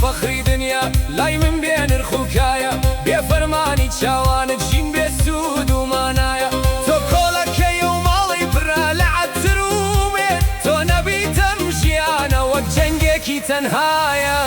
فەخری دنیا لای من بێ نرخ و کایە. بێ فەرمانی چاوانت ژین بێ سوود و مانایە. تۆ کۆلەکەی و ماڵی پڕە لە عەتر و ئومێد. تۆ نەبیتم ژیانە وەک جەنگێکی تەنهایە.